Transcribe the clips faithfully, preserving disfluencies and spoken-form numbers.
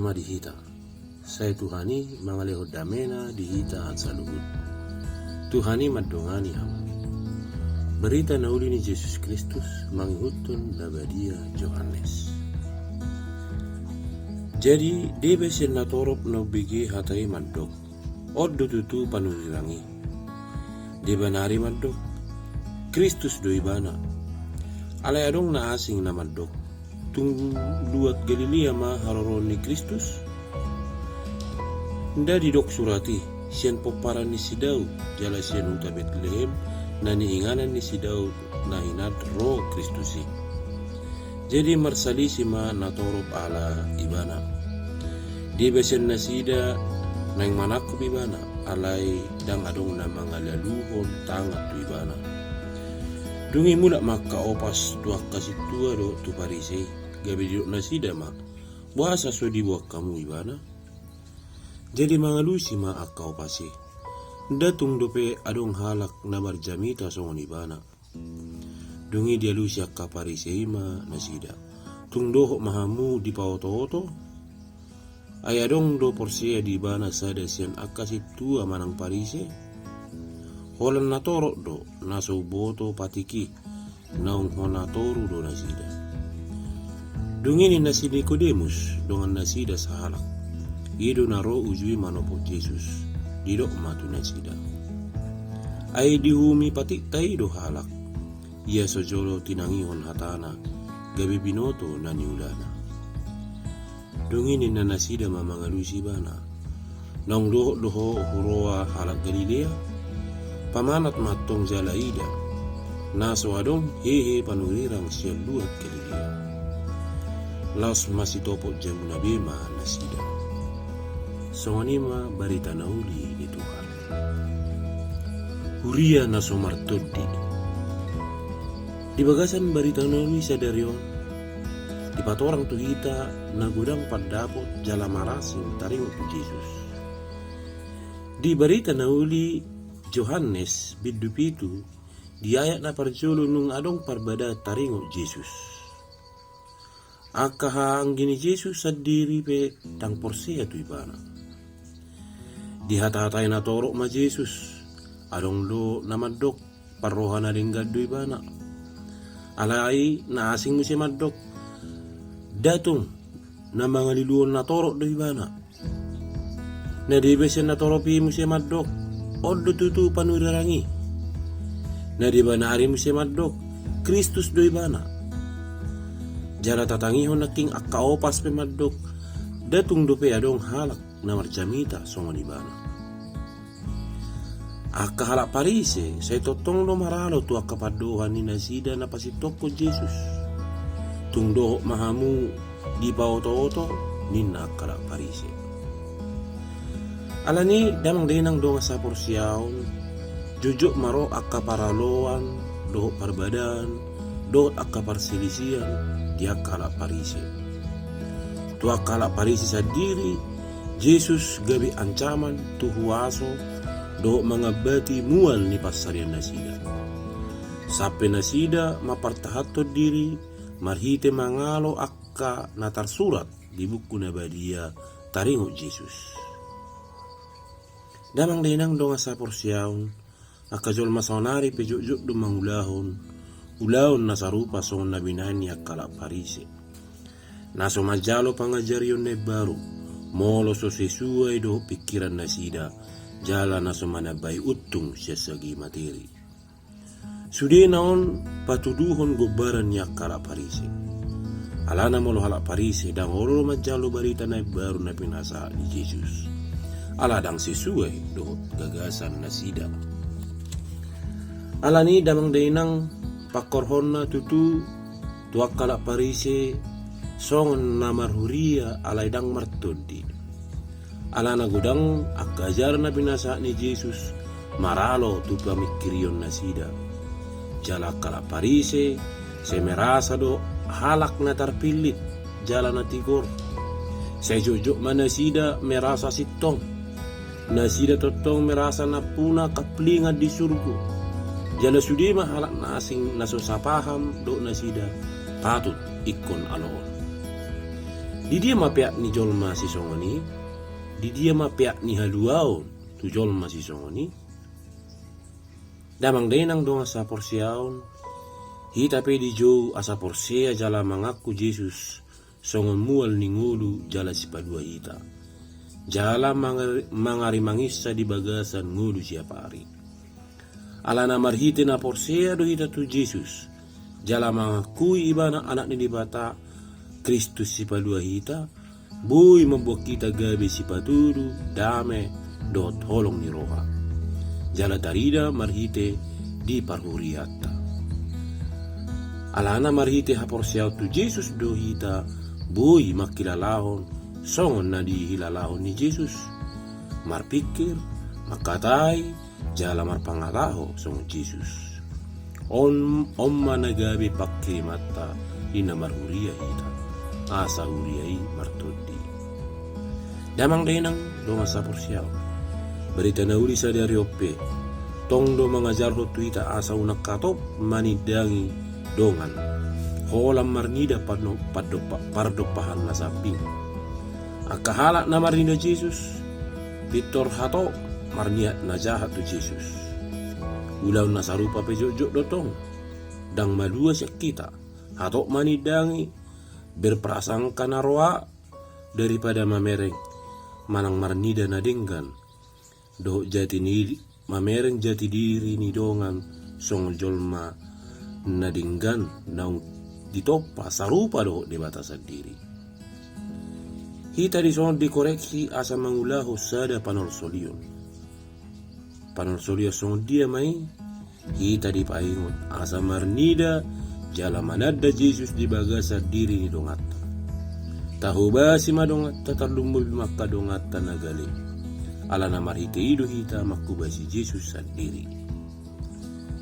ma di hita. Sai Tuhan i mangalehon damena di hita saluhut. Tuhan i mandongani hamu. Barita na uli ni Jesus Kristus mangihuthon na badia Johannes. Jadi, deba sian natorop na umbege hata i mandok: On do tutu panurirang i. Deba nari mandok: Kristus do ibana. Alai adong na asing na mandok: Tung luat Galilea ma haroroan ni Kristus? Nda didok surat i: Sian pomparan ni si Daud, jala sian huta Betlehem, na niinganan ni si Daud, na hinan ro Kristus i? Jadi marsalisi ma natorop ala ibana. Deba sian nasida naeng manangkup ibana, alai ndang adong na mangalaluhon tangan tu ibana. Dung i mulak ma angka opas tu angka sintua dohot tu Parise i, gabe didok nasida ma: Boasa so diboan hamu ibana? Jadi mangalusi ma angka opas i: Nda tung dope adong halak na marjamita songon ibana. Dung i dialusi angka Parise i ma nasida: Tung dohot ma hamu dipaotooto? Ai adong do porsea di ibana sada sian angka sintua manang Parise? Holan natorop do na so huboto patik i, naung hona toru do nasida. Dung i ninna si Nikodemus, dongan nasida sahalak, i do na ro uju i manopot Jesus, didok ma tu nasida: Ai diuhumi patikta i do halak, ia so jolo tinangihon hatana, gabe binoto na niulana. Dung i ninna nasida ma mangalusi ibana: Naung dohot do ho huroha halak Galilea? Pamanat ma antong jala ida, na so adong hehe panurirang sian luat Galilea. Laos masitopot jabuna be ma nasida. Songon i ma barita na uli ni Tuhan. Huria na so martondi. Di bagasan barita na uli sadari on, dipatorang tu hita na godang pandapot jala marasing taringot tu Jesus. Di barita na uli Johannes bindu pitu, di ayat na parjolo nunga adong parbadaan taringot Jesus. Angka hahaanggi ni Jesus sandiri pe ndang porsea tu ibana. Dihatahatai natorop ma Jesus, adong do na mandok parroha na denggan do ibana. Alai na asing muse mandok, nda tung, na mangaliluhon natorop do ibana. Na deba sian natorop i muse mandok, on do tutu panurirang i. Na deba nari muse mandok, Kristus do ibana. Jala tatangihon nangkin angka opas pe mandok, nda tung dope adong halak na marjamita songon ibana. Angka halak Parise sai tongtong do maralo tu angka pandohan ni nasida na pasintongkon Jesus. Tung dohot ma hamu dipaotooto, ninna angka halak Parise. Alani i damang dainang dongan saporseaon, jotjot ma ro angka paraloan dohot parbadaan dohot angka parselisian di angka halak Parise. Tu angka halak Parise sandiri, Jesus gabe ancaman tu huaso dohot mangambati mual ni pansarian nasida. Sampe nasida mampartahanhon diri marhite mangalo angka na tarsurat di buku na badia taringot Jesus. Damang dainang dongan saporseaon, angka jolma saonari pe jotjot do mangulahon ulaon na sarupa songon na binahen ni angka halak Parise, na so manjalo pangajarion na imbaru molo so sesuai dohot pingkiran nasida, jala na so manambai untung sian segi materi. Sudena on patuduhon gombaran ni angka halak Parise. Alana molo halak Parise ndang olo manjalo barita na imbaru na pinasahat ni Jesus, ala ndang sesuai dohot gagasan nasida. Alani i damang dainang, pangkorhonna tutu tu angka halak Parise songon na marhuria alai ndang martondi. Alana godang angka ajaran na pinasahat ni Jesus maralo tu pamingkirion nasida. Jala angka halak Parise sai merasa do halak na tarpillit jala na tigor. Sai jotjot ma nasida merasa sintong. Nasida tongtong merasa nampuna kaplingan di surgo. Jala sude ma halak na asing na so sapaham dohot nasida patut ingkon aloon. Di dia ma peak ni jolma sisongon i? Di dia ma peak ni haluaon tu jolma sisongon i? Damang dainang dongan saporseaon, hita pe dijou asa porsea jala mangaku Jesus songon mual ni ngolu jala sipalua hita, jala mangari-, mangarimanginsa di bagasan ngolu siapari. Alana marhite na porsea do hita tu Jesus, jala mangakui Ibana Anak ni Debata, Kristus sipalua hita, boi mamboan hita gabe sipatudu, dame, dohot holong ni roha. Jala tarida marhite di parhuriaanta. Alana marhite haporseaon tu Jesus do hita boi mangkilalahon songon na dihilalahon ni Jesus. Marpingkir, mangkatai, jala marpangataho songon Jesus. On, on ma na gabe pangkirimanta di na marhuria hita, asa huria i martondi. Damang dainang dongan saporseaon, barita na uli sadari on pe tong do mangajarhon tu hita asa unang hatop manindangi dongan, holan marnida pano-, padoppa-, pardompahan na sambing. Angka halak na marnida Jesus pintor hatop marniat na jahat tu Jesus. Ulaon na sarupa pe jotjot do tong. Ndang malua sian hita hatop manindangi, berprasangka na roa, daripada mamereng manang marnida na denggan dohot jati ni, mamereng jati diri ni dongan songon jolma na denggan naung ditompa sarupa dohot Debata sandiri. Hita dison dikoreksi asa mangulahon sada panolsolion. Panolsolion songon dia ma i? Hita dipaingot asa marnida jala mananda Jesus di bagasan diri ni donganta. Tahobasi ma donganta, tarlumobi ma angka donganta na gale. Alana marhite i do hita manghobasi Jesus sandiri.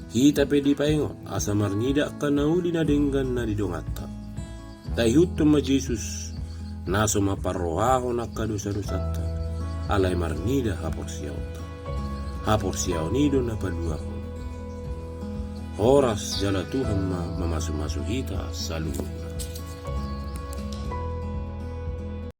Hita pe dipaingot asa marnida angka na uli na denggan na di donganta. Taihuthon ma Jesus, na so mamparrohahon angka dosadosanta, alai marnida haporseaonta. Haporseaon i do na paluahon. Horas jala Tuhan ma mamasumasu hita saluhutna.